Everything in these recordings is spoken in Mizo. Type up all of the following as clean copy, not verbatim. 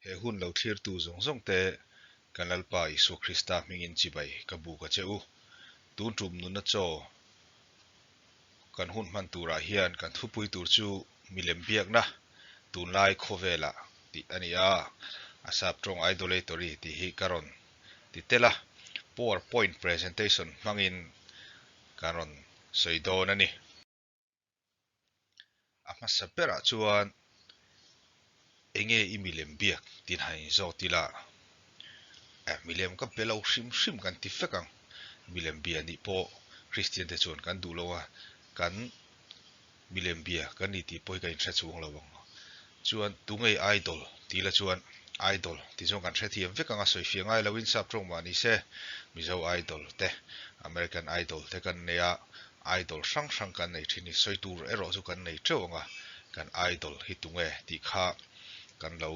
He hun lo thlirtu zawng zawng te kan Lalpa Isua Krista hmingin chibai ka buk a che u. Tun tum nunna chaw kan hun hman turah hian kan thupui tur chu milem biakna tunlai khawvelah tih a ni a, a sap tawng idolatory tih hi ka rawn ti tel a, power point presentation hmangin kan rawn sawi dawn a ni. A hmasa berah chuan enge i milem biak tin han inzawt ila, eh milem ka be lo hrim hrim kan ti vek ang, milem bia nih pawh Kristian te chuan kan duh lo a, kan milem bia kan ni tih pawh hi ka inhre chuang lo ang. Chuan tunge idol tih la chuan idol tih chuan kan hrethiam vek ang a, sawifiah ngai loin sap tawng mah ni se Mizo idol te American idol te kan nei a, Idol hrang hrang kan nei thin hi sawi tur erawh chu kan nei teuh ang a, kan idol hi tunge tih kha kan lo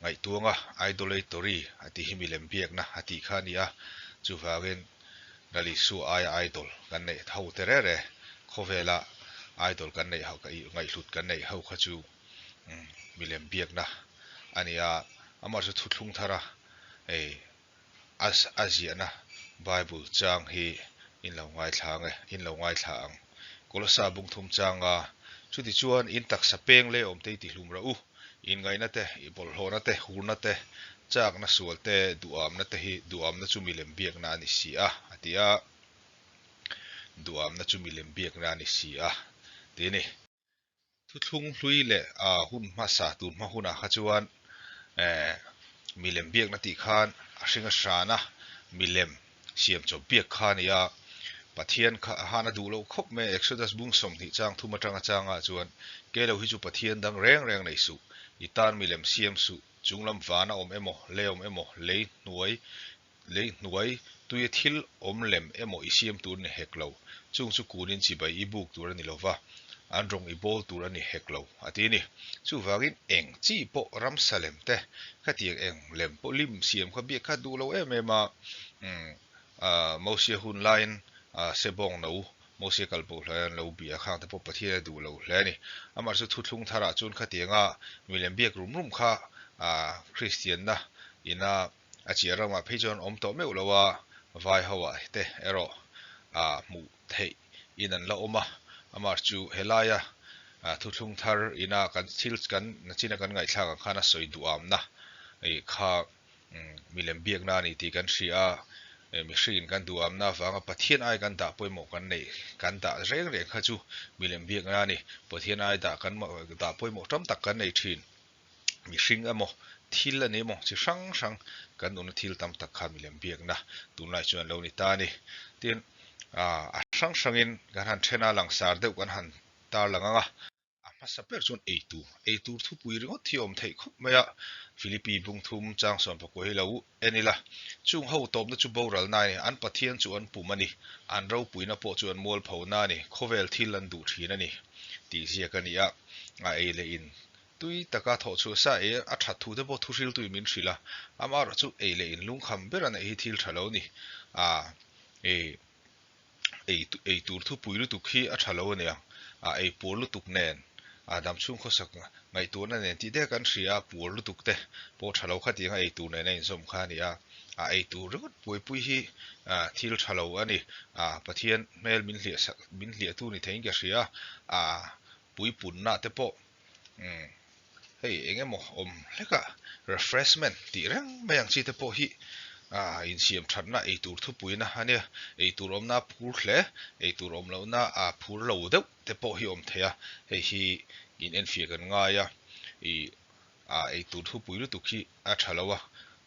ngaihtuang a, idolatory a tih hi milem biakna a tih kha a ni a, chuvangin Lalisua aia idol kan neih ho te re re khawvela idol kan neih ho ngaihhlut kan neih ho kha chu milem biakna a ni a, amah chu thuthlung thar a hei A ziahna Bible chang hi in lo ngaithla ang e, in lo ngaithla ang. Kolosa bung thum changa, Chutichuan in taksa peng leh awm te i tihlum rah u, in ngaihna te, i bawlhhlawhna te, hurna te, chakna sual te, duhamna te hi duhamna chu milem biakna a ni si a, a ti a. Duhamna chu milem biakna a ni si a, ti a ni. Thuthlung hlui leh hun hmasa tur hma hunah kha chuan milem biakna tih khan a hring a hran a, milem siam chawp biak kha a ni a, Pathian kha a han a duh loh khawp mai a, Exodus bung 20 chang thum atanga changah chuan ke lo hi chu Pathian dang reng reng nei suh, i tan milem siam suh, chunglam van a awm emaw, lei awm emaw, lei hnuai Lei hnuai tuia thil awm lem emaw i siam tur a ni hek lo, chung chu kunin chibai i buk tur a ni lo va, an rawng i bawl tur a ni hek lo, a ti a ni. Chuvangin eng chi pawh ramsa lem te, khatiang eng lem pawh lim siam kha biak kha duh lo em em a, Mosia hun laiin sebawng no Mosia kal pawh hlai an lo bia khang te pawh Pathian a duh lo hle a ni. Amah chu thuthlung tharah chuan khatianga milem biak rum rum kha Kristianna ina A chiah ramah phei chuan awm tawh meuh lo a, vai ho ah te erawh ah hmuh theih in an la awm a, amah chu helaia thuthlung thar ina kan thil kan nachina kan ngaihthlak ang khan a sawi duhamna ih kha milem biakna a ni tih kan hria a, mihringin kan duhamna avanga Pathian ai kan dah pawimawh kan neih kan dah reng reng kha chu milem biakna a ni, Pathian ai dah kan dah pawimawh tam tak kan nei thin. Mihring emaw, thil a ni emaw, chi hrang hrang kan nuna thil tam tak kha milem biakna tunlai chuan an lo ni ta a ni. Tin, a hrang hrangin kan han then a, langsar deuh kan han tarlang ang a. A hmasa ber chuan eitur, eitur thupui ringawt hi a awm theih khawp mai a, Philippi bung thum chang sawm pakua hi lo en ila, chung ho tawpna chu boralna a ni, an Pathian chu an pum a ni, an ropuina pawh chu an mualphona a ni, khawvel thil an duh thin a ni tih ziak a ni a, a ei leh in Tui taka thawh chhuah sa ei a that thu te pawh thu hriltuin min hrilh a, amaherawh chu ei leh in lungkham ber a neih hi thil tha lo a ni. A ei ei ei tur thupui lutuk hi a tha lo a nia, a ei puar lutuk nen a damchhung khawsak ngaihtuahna nen tih te kan hria a, puar lutuk te pawh tha lo khatiang a ei tur nen a inzawm kha a ni a, a ei tur ringawt buaipui hi thil tha lo a ni. A Pathian hmel min hliah sak min hliahtu ni theiin ka hria a, puipunna te pawh Umm hei eng emaw awm hlek a refreshment tih reng mai ang chi te pawh hi ah insiam thatna eitur thupuina a nia, eitur awmna a phur hle, eitur awm lohna a phur lo deuh te pawh hi awm thei a, hei hi in enfiah kan ngai a, ih ah eitur thupui lutuk hi a tha lo a,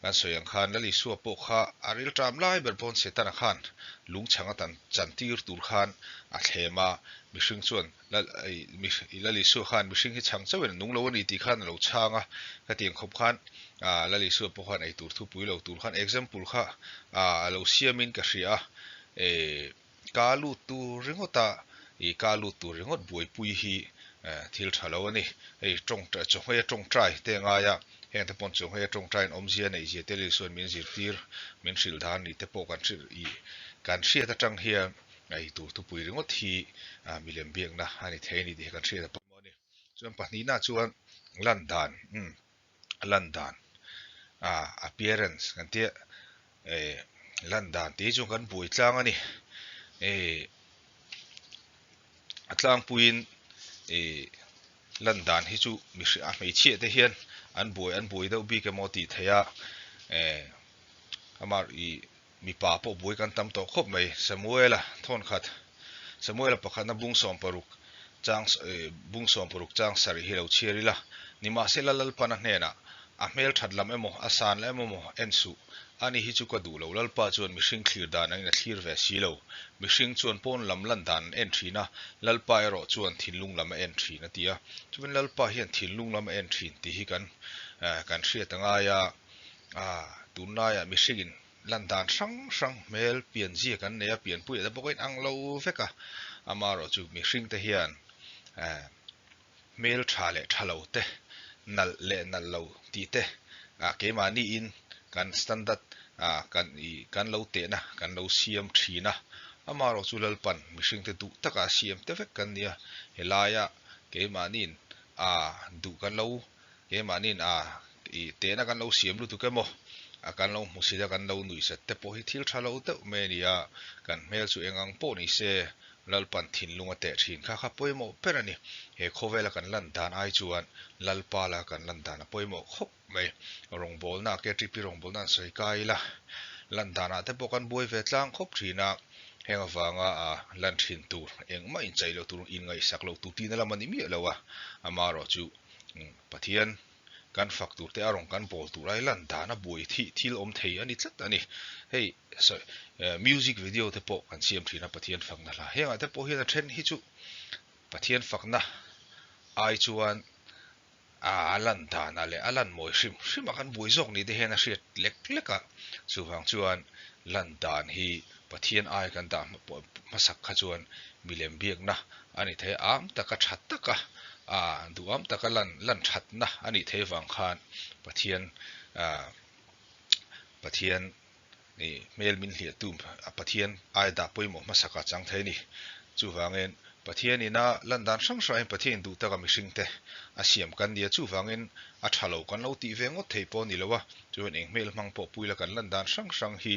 kan sawi ang khan Lal Isua pawh kha a rilṭam lai ber pawn Setana khan lungchhang a tan chan tir tur khan a thlem a, mihring chuan Lal Lal Isua khan mihring hi chhang chauhin a nung lo a ni tih khan a lo chhang a, khatiang khawp khan Lal Isua pawh khan eitur thupui lo tur khan example kha a lo siamin ka hria a, Ka lut tur ringawt a, i ka lut tur ringawt buaipui hi thil tha lo a ni. Hei tawngtai, chawhmei a tawngtai te a ngai a, heng te pawn chawhmei a tawngtaiin awmzia neih zia te Lisuan min zirtir, min hrilh dan ni te pawh kan hrilh i kan hriat atang hian ei tur thupui ringawt hi milem biakna a ni thei a ni tih hi kan hriat a pawimawh a ni. Chuan pahnihna chuan lan dan, umm lan dan. Ah appearance kan tia eh lan dan tih hi chu kan buai tlang a ni. Eh a tlangpuiin eh lan dan hi chu mihring a hmeichhia te hian an buai an buai deuh bik emaw tih theih a eh amah ih mipa pawh buai kan tam tawh khawp mai Samuela thawnkhat Samuela pakhatna bung 60 chang bung 60 chang sarih hi lo chhiar ila nimahsela Lalpana hnenah a hmel that lam emaw a san lam emaw en suh ani hi chu ka duh lo Lalpa chuan mihring thlir dan angin a thlir ve si lo mihring chuan pawn lam lan dan an en thin a Lalpa erawh chuan thinlung lam a en thin a ti a chuan Lalpa hian thinlung lam a en thin tih hi kan kan hriat a ngai a tunlaiah mihringin Lan dan hrang hrang hmel pian zia kan nei a, pianpui te pawh a inang lo vek a, amaherawhchu mihring te hian hmel tha leh tha lo te, nalh leh nalh lo tih te keimahniin kan standard kan ih kan lo tehna kan lo siam thin a, amaherawhchu Lalpan mihring te duh taka a siam te vek kan nia, helaia keimahniin duh kan lo Keimahniin a ih tehna kan lo siam lutuk emaw, a kan lo hmu sila kan lo nuihzat te pawh hi thil tha lo deuh mai a ni a, kan hmel chu eng ang pawh ni se Lalpan thinlung a teh thin kha kha pawimawh ber a ni. He khawvela kan lan dan ai chuan Lalpa la kan lan dan a pawimawh khawp mai. Rawngbawlna KTP rawngbawlna an sawi kai ila lan danah te pawh kan buai ve tlang khawp thin a, heng avanga a lan thin tur engmah inchaih loh tur inngaihsak loh tur tihna lam a ni miah lo a, amaherawhchu Pathian kan fak tur te a rawn kan bawl tur ai lan dan a buai thih thil awm thei a ni tlat a ni. Hei music video te pawh kan siam thin a Pathian fakna hla. Hengah te pawh hian a then hi chu Pathian fakna ai chuan a lan danah leh a lan mawi hrim hrim a kan buai zawk ni te hian a hriat lek lek a. Chuvang chuan lan dan hi Pathian ai kan dah hmasak kha chuan milem biakna a ni thei a, am taka tha taka duham taka lan lan thatna a nih theih avang khan Pathian Pathian hmel min hliahtu Pathian ai dah pawimawh hmasak a chang thei a ni. Chuvangin Pathianin a lan dan hrang hrangin Pathianin duh taka mihringte a siam kan nia, chuvangin a tha lo kan lo tih ve ngawt thei pawh a ni lo a, chuan eng hmel hmang pawh puila kan lan dan hrang hrang hi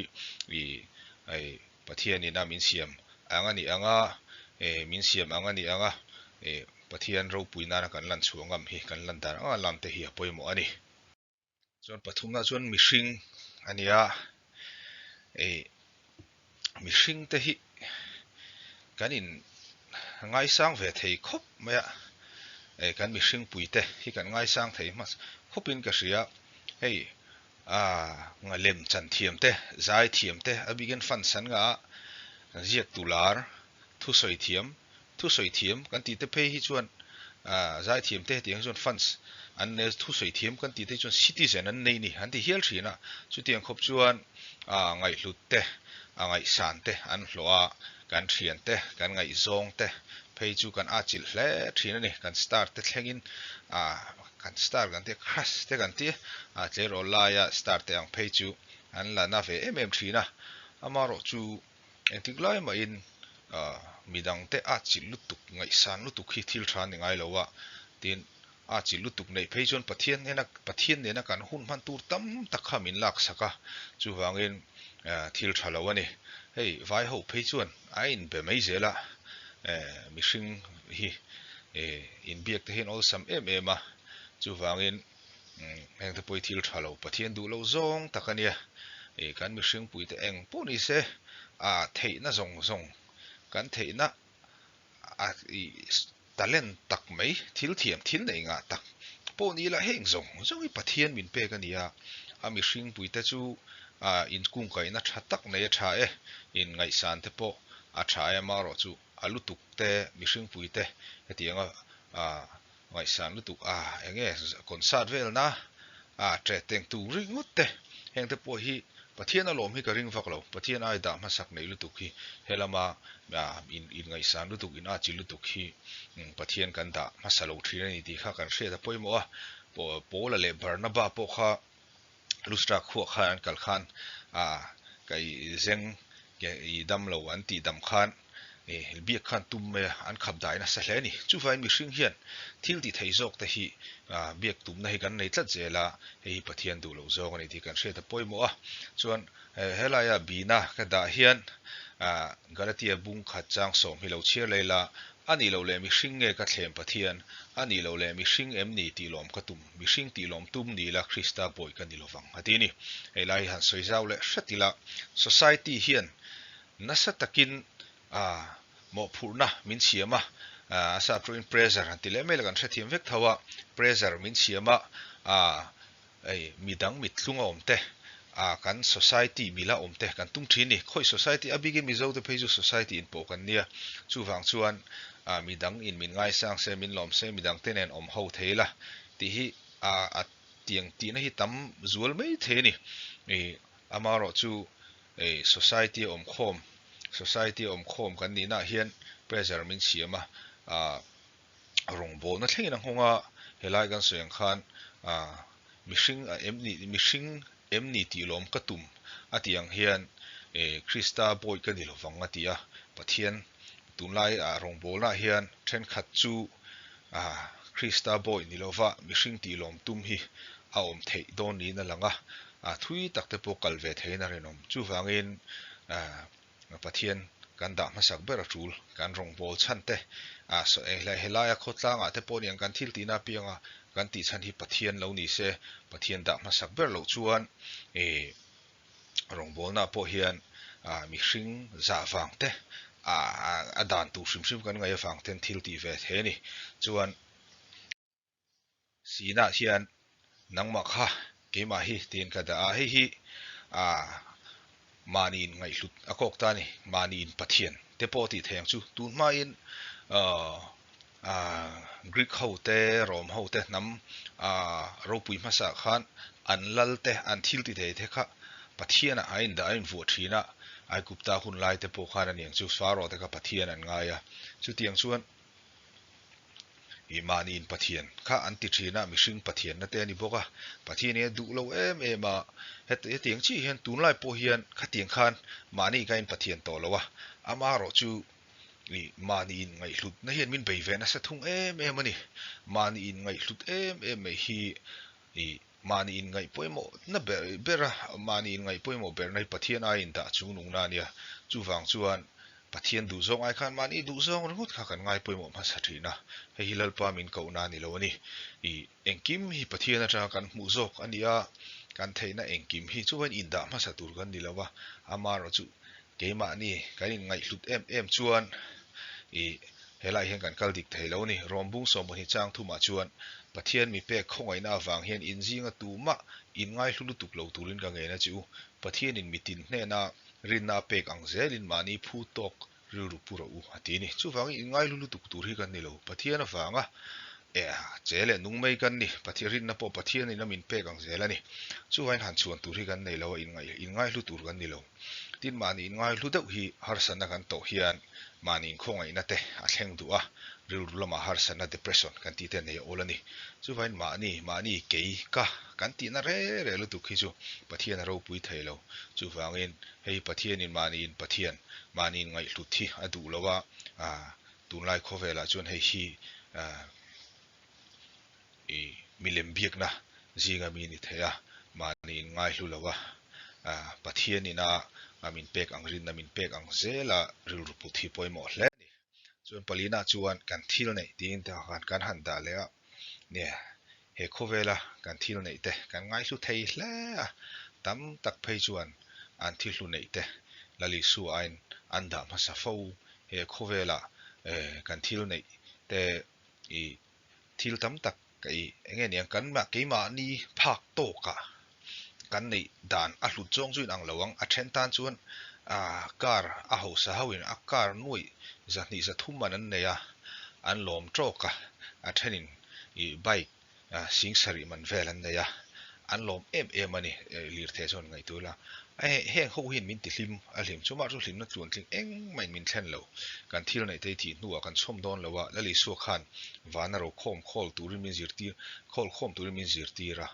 ih Pathianin a min siam ang a nih ang a, min siam ang a nih ang a, Pathian ropui nana kan lan chhuah ngam hi kan lan dan anga lam te hi a pawimawh a ni. Chuan pathumna chuan mihring a ni a, mihring te hi kan in ngaisang ve thei khawp mai a, kan mihring pui te hi kan ngaisang thei hmasa khawpin ka hria, hei Aaa lem chan thiam te, zai thiam te, a bikin fans an ngah a, ziak tu lar, thusawi thiam, thusawi thiam kan tih te phei hi chuan aaa zai thiam te hetiang hi chuan fans an nei a, thusawi thiam kan tih te hi chuan citizen an nei ni an ti hial thin a, chutiang khawp chuan aaa ngaihhlut te, a ngaihsan te an hlawh a, kan thian te, kan ngaihzawng te phei chu kan atchilh hle thin a ni, kan star te thlengin aaa Kan star kan tia crush te kan tia a tleirawl laia star te ang phei chu an la na ve em em thin a, amaherawh chu engtik lai mahin midang te a chilh lutuk ngaihsan lutuk hi thil tha a ni ngai lo a, tin a chilh lutuk neih phei chuan Pathian nena Pathian nena kan hun hman tur tam tak kha min laksak a, chuvangin thil tha lo a ni. Hei vai ho phei chuan a inbe mai zel a, mihring hi inbiak te hian awlsam em em a, chuvangin heng te pawh hi thil tha lo Pathian duh lo zawng tak a nia, kan mihring pui te eng pawh ni se a theihna zawng zawng kan theihna a talent tak mai thil thiam thil nei ngah tak pawh ni ila heng zawng zawng hi Pathian min pek a ni a, a mihring pui te chu inkungkaihna tha tak nei a tha e, inngaihsan te pawh a tha e amaherawhchu a lutuk te mihring pui te hetianga ah ngaihsan lutuk a eng nge concert velna ah ṭe teng tur ringawt te heng te pawh hi Pathian a lawm hi ka ring vak lo Pathian ai dah hmasak neih lutuk hi helama ah in in ngaihsan lutuk in atchilh lutuk hi Pathian kan dah hmasa lo thin a ni tih kha kan hriat a pawimawh a Paula leh Barnaba pawh kha Lustra khuah khan an kal khan ah ka i zeng ke i dam lo an tih dam khan. Biak khan tum mai a, an khap dai nasa hle a ni. Chuvangin mihring hian thil ti thei zawk te hi biak tumna hi kan nei tlat zel a, hei hi Pathian duh loh zawng a ni tih kan hriat a pawimawh a. Chuan helaia bina ka dah hian Galatia bung khat chang sawm hi lo chhiar leh ila, a nih loh leh mihring nge ka thlem Pathian, a nih loh leh mihring em ni tih lawm ka tum, mihring tih lawm tum ni ila Krista bawi ka ni lovang a ti a ni. Hei lai hi han sawi zau leh hret ila, society hian Nasa takin mawhphurhna min siam a, a sap tawhin pressure han ti leh mai la kan hrethiam vek tho a, pressure min siam a, hei midang mithlung a awm te, kan society mila awm te kan tum thin ni. Khawi society a bikin Mizo te phei chu society in pawh kan nia, chuvang chuan midang in min ngaisang se, min lawm se, midang te nen awm ho thei la tih hi a tiang tihna hi tam zual mai thei a ni. Amaherawh chu Hei society a awm khawm, society a awm khawm kan nihna ah hian pressure min siam a, ah rawngbawlna thlengin a nghawng a, helai kan sawi ang khan ah mihring a em ni mihring em ni tih lawm ka tum a tih ang hian eh Krista bawi ka ni lovang a ti a, Pathian tunlai ah rawngbawlna ah hian thenkhat chu Ah, Krista bawi ni lova mihring tih lawm tum hi a awm theih dawn niin a lang a, ah thui tak te pawh kal ve theiin a rinawm. Chuvangin ah Pathian kan dah hmasak ber a tul, kan rawngbâwl chhan te, ah saw eng hlai helaia khawtlangah te pawh niang kan thil tihna apianga kan tih chhan hi Pathian lo ni se, Pathian dah hmasak ber loh chuan eh rawngbawlna pawh hian mihring zah vang te a dan tur hrim hrim kan ngaih avang ten thil tih ve thei a ni. Chuan Sinah hian nangmah kha keimah hi tiin ka dah a, hei hi mahni in ngaihhlut a kawk ta a ni, mahni in Pathian te pawh a tih theih ang chu. Tun hmain Greek ho te, Rome ho te hnam ropui hmasa khan an lal te, an thil ti thei te kha Pathianah a indah a invuah thin a, Aigupta hun lai te pawh khan aniang chu Pharaoh te kha Pathian an ngai a, chutiang chuan i mahniin Pathian kha an ti thin a, mihring Pathianna te a ni bawk a, Pathian hi a duh lo em em a, hetiang chiah hian tunlai pawh hian khatiang khan mahni ka in Pathian tawh lo a, amaherawhchu Ih, mahni in ngaihhlutna hian min bei ve nasa thung em em a ni. Mahni in ngaihhlut em em mai hi ih mahni in ngaih pawimawh na ber ber a, mahni in ngaih pawimawh berna hi Pathian ai in dah chung nungna a nia. Chuvang chuan Pathian duhzawng ai khan mahni duhzawng ringawt kha kan ngai pawimawh hmasa thin a, hei hi Lalpa min kohna a ni lo a ni. Ih, engkim hi Pathian atanga kan hmuh zawk a ni a, kan theihna engkim hi chuan indah hmasa tur kan ni lo a, amaherawhchu Keimahni kan inngaihhlut em em chuan i helaiah hian kan kal dik thei lo a ni. Rawmbung sawmpahnih chang thumah chuan Pathian mi pek khawngaihna avang hian inzinga tumah inngaihlu lutuk lo turin ka ngen a che u. Pathianin mitin hnena rinna a pek ang zelin mahni phu tawk rilru pu rawh u a ti a ni. Chuvangin inngaihlu lutuk tur hi kan ni lo. Pathian avanga e che leh nung mai kan ni. Pathian rinna pawh Pathianin a min pek ang zel a ni. Chuvangin han chhuan tur hi kan nei lo a, inngaihlu tur kan ni lo. Tin, mahni inngaihlu deuh hi harsatna kan tawh hian mahni inkhawngaihna te a thleng duh a, rilru lamah harsatna, depression, kan tih te nei a awl a ni. Chuvangin mahni, mahni, kei, ka, kan tihna re re lutuk hi chu Pathian a ropui thei lo. Chuvangin hei Pathianin mahniin Pathian, mahni inngaihhlut hi a duh lo a, tunlai khawvelah chuan hei hi i milem biakna zinga mi ni thei a, mahni in ngaihlu lo a, Pathian ina min pek ang rinna min pek ang zela rilru put hi pawimawh hle a ni. Chuan palina chuan kan thil neih tiin te khan kan han dah leh a, nia he khawvela kan thil neih te kan ngaihlu thei hle a, tam tak phei chuan an thil hlu neih te Lal Isua aiin an dah hmasa fo, he khawvela kan thil neih te i thil tam tak i eng nge niang kan mah keimahni phak tawkah kan neih dan a hlut zawng chu inang lo ang. A then tan chuan ah car a hausa ho in a car nuaih zahnih zathum man an nei a, an lawm tawk a, a thenin i bike Sing sarih man vel an nei a, an lawm em em a ni, lirthei chuan ngaihtuah ila. Heng ho hian min tihlim a hlim chu mah chu hlimna tluantling engmah in min thlen lo. Kan thil neih te hi thih hnuah kan chhawm dawn lo a, Lal Isua khan vana ro khawm khawl turin min zirtir khawl khawm turin min zirtir a.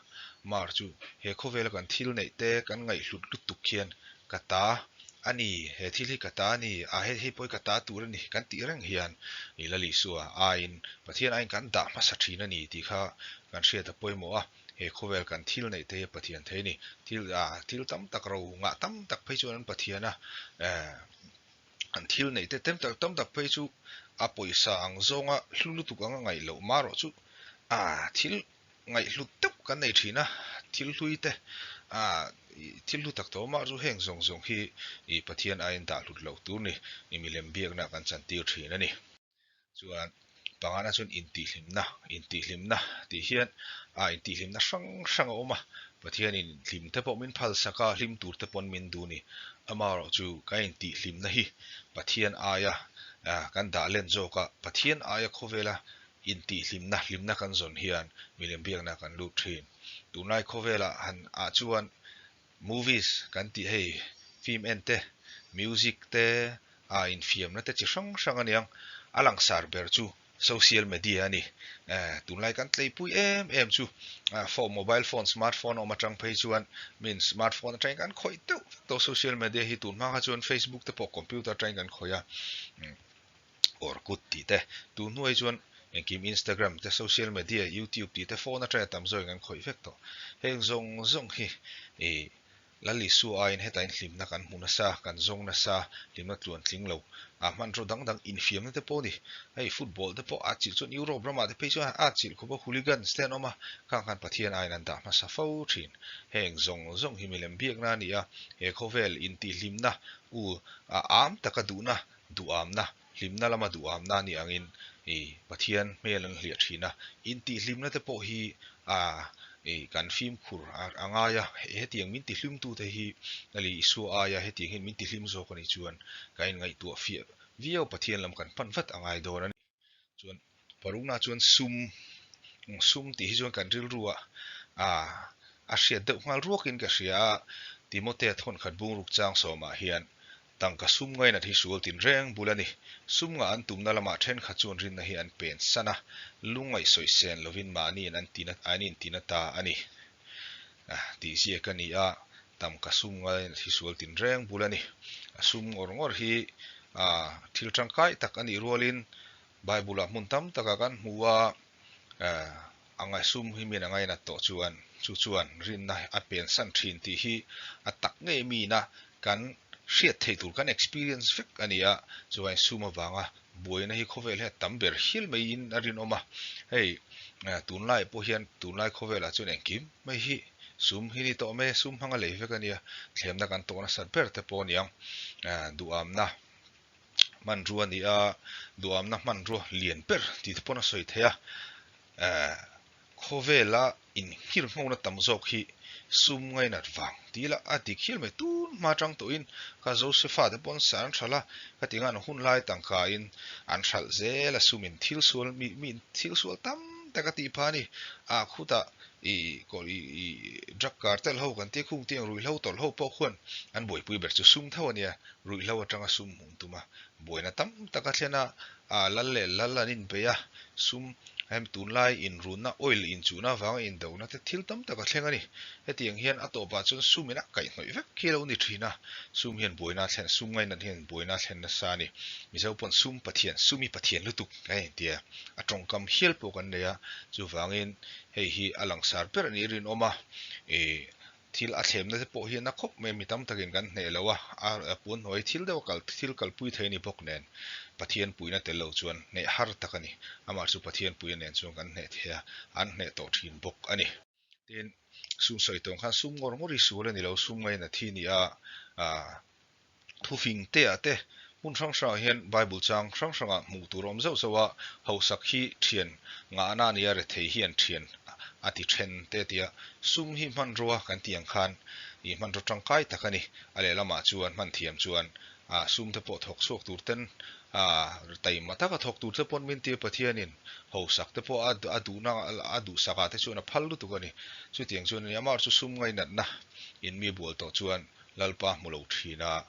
Mar chu he khawvela kan thil neih te kan ngaihhlut lutuk hian ka ta. A ni, he thil hi ka ta a ni, a hei hei pawh hi ka ta tur a ni kan tih reng hian i Lal Isua aiin Pathian aiin kan dah hmasa thin a ni tih kha kan hriat a pawimawh a, he khawvel kan thil neih te hi a Pathian thei a ni. Thil ah thil tam tak ro ngah tam tak phei chuan an Pathian a, eh an thil neih te tam tak tam tak phei chu a pawisa ang zawnga hlu lutuk anga ngaih loh marawh chu ah thil ngaihhlut deuh kan nei thin a, thil hlui te ah thil hlu tak tawh mah chu heng zawng zawng hi ih Pathian aiin dah hlut loh tur ni ih milem biakna kan chantir thin a ni. Chuan pangana chuan intihhlimna, intihhlimna tih hian ah intihhlimna hrang hrang a awm a, Pathianin hlim te pawh min phalsak a, hlim tur te pawn min duh ni. Amaherawhchu kan intihhlimna hi Pathian aia kan dah len zawk a, Pathian aia khawvela Intihhlimna, hlimna kan zawn hian milem biakna kan lut thin. Tunlai khawvelah han ah chuan movies kan tih hei film en te, music te, ah infiamna te chi hrang hrang a niang. A langsar ber chu social media a ni. Eh tunlai kan tleipui em em chu phone mobile phone smart phone a awm atang phei chuan means smart phone atangin kan khawih deuh vek tawh social media hi tun hma kha chuan facebook te pawh computer atangin kan khawih a. Orkut tih te, tun hnuai chuan engkim Instagram te, social media, YouTube tih te phone atanga tam zawkin kan khawih vek tawh. Heng zawng zawng hi ih Lal Isua aiin hetah in hlimna kan hmu nasa, kan zawng nasa, hlimna tluan tling lo. A hmanraw dang dang infiamna te pawh a ni. Hei football te pawh a chilh chuan Europe ramah te phei chuan a chilh khawp a, hooligans te an awm a, khang khan Pathian aiin an dah hmasa fo thin. Heng zawng zawng hi milem biakna a ni a, he khawvel intihhlimna u a am taka duhna duhamna, hlimna lama duhamna a nih angin ih Pathian hmel an hliah thin a, intihhlimna te pawh hi ah ih kan fimkhur a ngai a, hetiang min tihlimtute hi Ali Isua aia hetiang hian min tihlim zawk a nih chuan kan inngaihtuah fiah viau Pathian lam kan pan vat a ngai dawn a ni. Chuan parukna chuan sum, sum tih hi chuan kan rilru ah ah a hriat deuh nghal ruakin ka hria a, Timothea thawnkhat bungruk chang sawmah hian Tangka sum ngainat hi sual tinreng bul a ni. Sum ngah an tumna lamah thenkhat chuan rinna hi an pen san a, lungngaih sawi sen lovin mahniin an tina an intina ta a ni. Tih ziak a ni a, tangka sum ngainat hi sual tinreng bul a ni. A sum ngawr ngawr hi thil tangkai tak a nih rualin Bible-ah hmun tam takah kan hmu a, A ngaihsum hi min a ngainat tawh chuan chu chuan rinna a pensan thin tih hi a tak ngei mina kan hriat theih tur kan experience vek a ni a, chuan sum avanga buaina hi khawvel hian a tam ber hial maiin a rinawm a, hei tunlai pawh hian tunlai khawvelah chuan engkim mai hi sum hi ni tawh mai a, sum hmanga lei vek a nia, thlemna kan tawh nasat ber te pawh a ni ang, duhamna hmanrua a ni a, duhamna hmanrua lian ber tih te pawn a sawi theih a, eh khawvela inhir nghawna tam zawk hi sum ngainat vang tih ila a dik hial mai tun hma atang tawhin kha Josefa te pawn sa an hralh a, khatiang an hun lai tangka in an hralh zel a sumin thil sual mi mi thil sual tam tak a tih phah a ni, ah khutah ih ih drug cartel ho kan tia khung tiang ruihhlo tawlh ho pawh khuan an buaipui ber chu sum tho a nia. Ruihhlo atanga sum hmuh tum a, buaina tam tak a thlen a, ah lal leh lal an inbei a, sum hem tunlai inrunna oil inchuhna avanga indona te thil tam tak a thleng a ni. Hetiang hian a tawpah chuan sum in a kaihhnawih vek khi a lo ni thin a, sum hian buaina a thlen, sum ngainat hian buaina a thlen nasa a ni. Mizo pawn sum Pathian, sum i Pathian lutuk a intia, a tawngkam hial pawh kan nei a, chuvangin hei hi a langsar ber a nih rinawm a, ih Thil a thlemna te pawh hi a na khawp mai a, mi tam takin kan hneh lo a, a puan hnuai thil deuh a kal thil kalpui thei a ni bawk nen Pathian puina tel lo chuan hneh har tak a ni. Amah chu Pathian puia nen chuan kan hneh thei a, an hneh tawh thin bawk a ni. Tin, sum sawi tawng khan sum ngawr ngawr hi sual a ni lo, sum ngaina thi ni a, ah Thufing te ah te hmun hrang hrangah hian Bible chang hrang hrangah hmuh tur a awm zauh zauh a, hausak hi thian ngahna a nia rethei hian thian a ti then te tia sum hi hmanrua kan tih ang khan ih hmanraw tangkai tak a ni. A lehlamah chuan hman thiam chuan ah sum te pawh thawk chhuak tur ten ah taima taka thawk tur te pawn min tir Pathianin hausak te pawh a a duhna a duhsak ah te chuan a phal lutuk a ni. Chutiang chuan a ni amah chu sum ngainatna in mi bual tawh chuan Lalpa hmu lo thin a,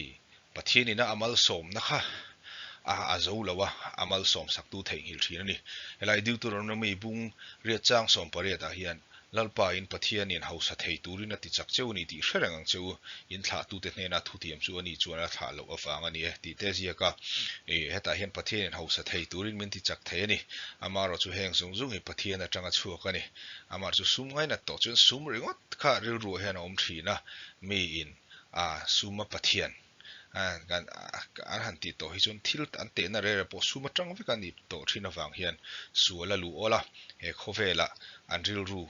i Pathian ina a malsawmna kha a a zo lo a, a malsawm saktu theihnghilh thin a ni. Helai Deuteronomy bung riat chang 18 ah hian Lalpa in Pathianin hausa thei turin a ti chak cheu a ni tih hre reng ang che u, in thlahtute hnena thutiam chu a ni chuan a thlah loh avang a ni e tih te a ziak a. Ih, hetah hian Pathianin hausa thei turin min ti chak thei a ni. Amaherawh chu heng zung zung hi Pathian atanga chhuak a ni. Amah chu sum ngainat tawh chuan sum ringawt kha rilruah hian a awm thin a, miin a sum a Pathian kan an han tih tawh hi chuan thil an tehna reh reh pawh sum atang vek a ni tawh thin avang hian sual a luh awl a, he khawvelah an rilru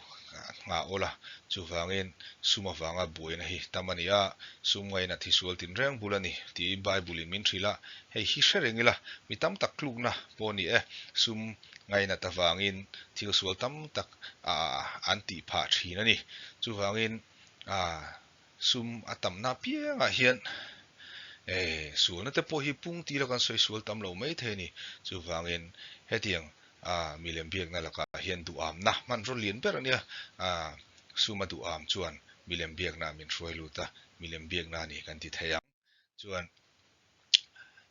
nghah awl a, chuvangin sum avanga buaina hi tam a ni a, sum ngaina thi sual tinreng bul a ni tiin Bible in min hrilh a, hei hi hre reng ila mi tam tak tlukna pawh a ni e, sum ngainat avangin thil sual tam tak an tih phah thin a ni, chuvangin Sum a tamna apiangah hian eh sualna te pawh hi pung tila kan sawi sual tam lo mai thei a ni. Chuvangin hetiang ah milem biakna lakah hian duhamna hmanraw lian ber a nia. Ah sum a duham chuan milem biakna min hruai lut a, milem biakna a ni kan ti thei ang. Chuan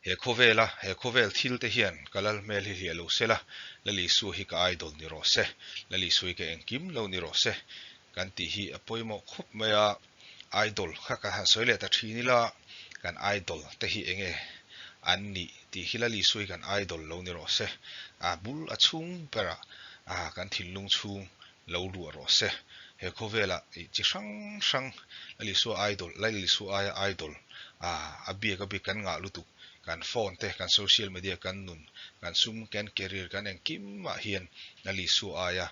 he khawvela he khawvel thil te hian ka lal hmel hi hliah lo se la, Lal Isua hi ka idol ni rawh se, Lal Isua hi ka engkim lo ni rawh se kan tih hi a pawimawh khawp mai a, idol kha kan han sawi leh ta thin ila, kan idol te hi enge an nih tih hi Lal Isua hi kan idol lo ni rawh se, a bul a chhung berah kan thinlung chhung lo ruah rawh se. He khawvela ih chi hrang hrang Lal Isua idol, Lal Isua aia idol ah a biak a biak kan ngah lutuk. Kan phone te, kan social media, kan nun, kan sum, kan career, kan engkim ah hian Lal Isua aia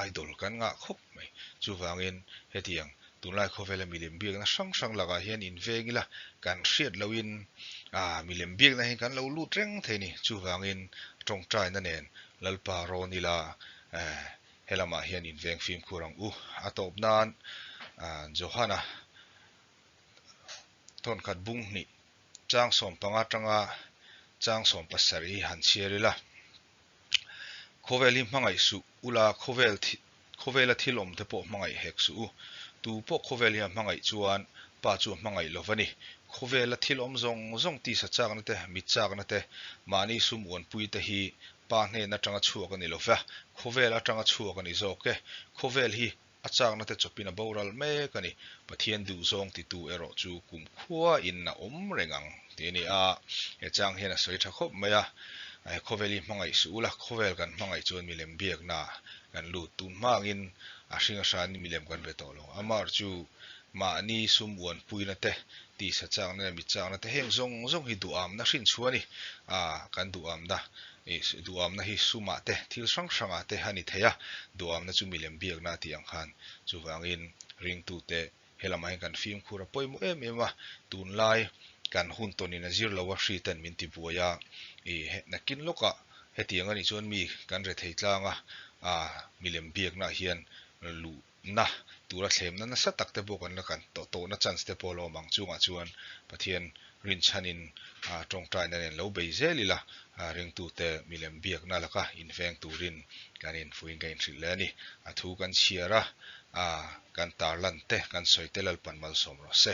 idol kan ngah khawp mai. Chuvangin hetiang tunlai khawvela milem biakna hrang hrang lakah hian inveng ila kan hriat lohin ah milem biakna hi kan lo lut reng thei a ni. Chuvangin tawngtaina nen Lalpa rawn ila eh He lamah hian inveng fimkhur ang u. A tawp nan Johana thawnkhat bung hnih chang 15 atanga chang 17 hi han chhiar ila. Khawvel hi hmangaih suh ula, khawvel khawvela thil awm te pawh hmangaih hek suh u. Tu pawh khawvel hi a hmangaih chuan Pa chu a hmangaih lo va ni. Khawvela thil awm zawng zawng tisa chakna te, mit chakna te, mahni sum uanpui te hi Pa hnen atanga chhuak a ni lo va, khawvel atanga chhuak a ni zawk e. Khawvel hi a chakna te chawpin a boral mek a ni. Pathian duhzawng titu erawh chu kumkhua in a awm reng ang tih a ni a. He chang hian a sawi tha khawp mai a. He khawvel hi hmangaih suh ula, khawvel kan hmangaih chuan milem biakna kan lut tun hma angin a hring a hranin milem kan ve tawh lo. Amar chu mahni sum uanpuina te, tisa chakna leh mit chakna te heng zawng zawng hi duhamna hrin chhuah a ni. A, kan duhamna, ih, duhamna hi sumah te, thil hrang hrangah te a ni thei a, duhamna chu milem biakna a tih ang khan. Chuvangin ringtute he lamah hian kan fimkhur a pawimawh em em a, tunlai kan hun tawnin a zir lo a, hri ten min tibuai a, ih, nakin lawkah hetiang a nih chuan mi kan rethei tlang a, a, milem biaknaah hian luh na tura thlemna nasa tak te pawh kan la kan tawh tawhna chance te pawh a lo awm ang. Chungah chuan Pathian rinchhanin tawngtaina nen lo bei zel ila, ringtute milem biakna laka inveng turin kan infuiin kan inhrilh leh a ni. A thu kan chhiar a, kan tarlan te, kan sawi te Lalpan malsawm rawh se.